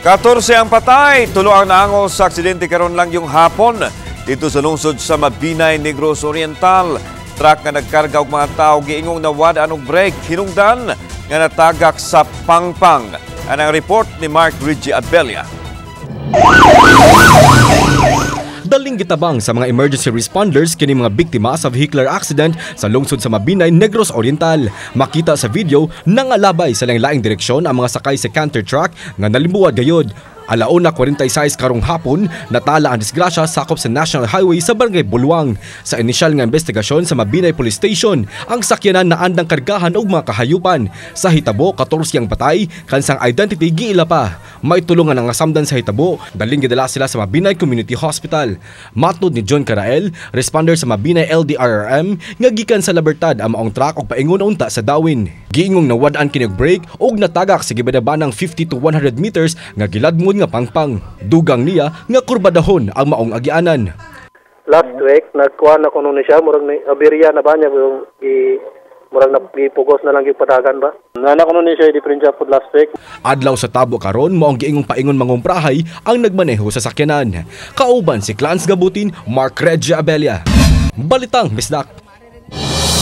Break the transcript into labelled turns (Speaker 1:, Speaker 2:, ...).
Speaker 1: 14 ang patay, tulo ang naangol sa aksidente karon lang yung hapon dito sa lungsod sa Mabinay, Negros Oriental. Truck nga nagkarga og mga tao giingong nawad-an og brake, hinungdan nga natagak sa pangpang. Anang report ni Mark Reggie Abella.
Speaker 2: Daling gitabang sa mga emergency responders kini mga biktima sa vehicular accident sa lungsod sa Mabinay, Negros Oriental. Makita sa video, nangalabay sa laing direksyon ang mga sakay sa canter truck nga nalimbuwad gayod. Alauna 46 karong hapon, natala ang disgrasya sakop sa National Highway sa Barangay Bulwang. Sa inisyal nga investigasyon sa Mabinay Police Station, ang sakyanan na andang kargahan og mga kahayupan. Sa hitabo, 14 ang patay, kansang identity giila pa. May tulungan ang nasamdan sa hitabo, daling gidala sila sa Mabinay Community Hospital. Matod ni John Carael, responder sa Mabinay LDRRM, nga gikan sa Libertad ang maong truck og paingon unta sa Dawin. Giingong nawad-an kini og brake og natagak sa gibanabanang 50 to 100 meters nga giladmon nga pangpang. Dugang niya nga kurbadahon ang maong agianan.
Speaker 3: Last week nagkuha na kuno ni siya, murag ni aberya na ba niya, yung i murag na gipugos na lang yung padagan ba. Nana kuno ni siya diferensya pod last week.
Speaker 2: Adlaw sa tabo karon mao ang giingong paingon mangumprahay ang nagmaneho sa sakyanan. Kauban si Clans Gabutin, Mark Regia Abella. Balitang Bisdak.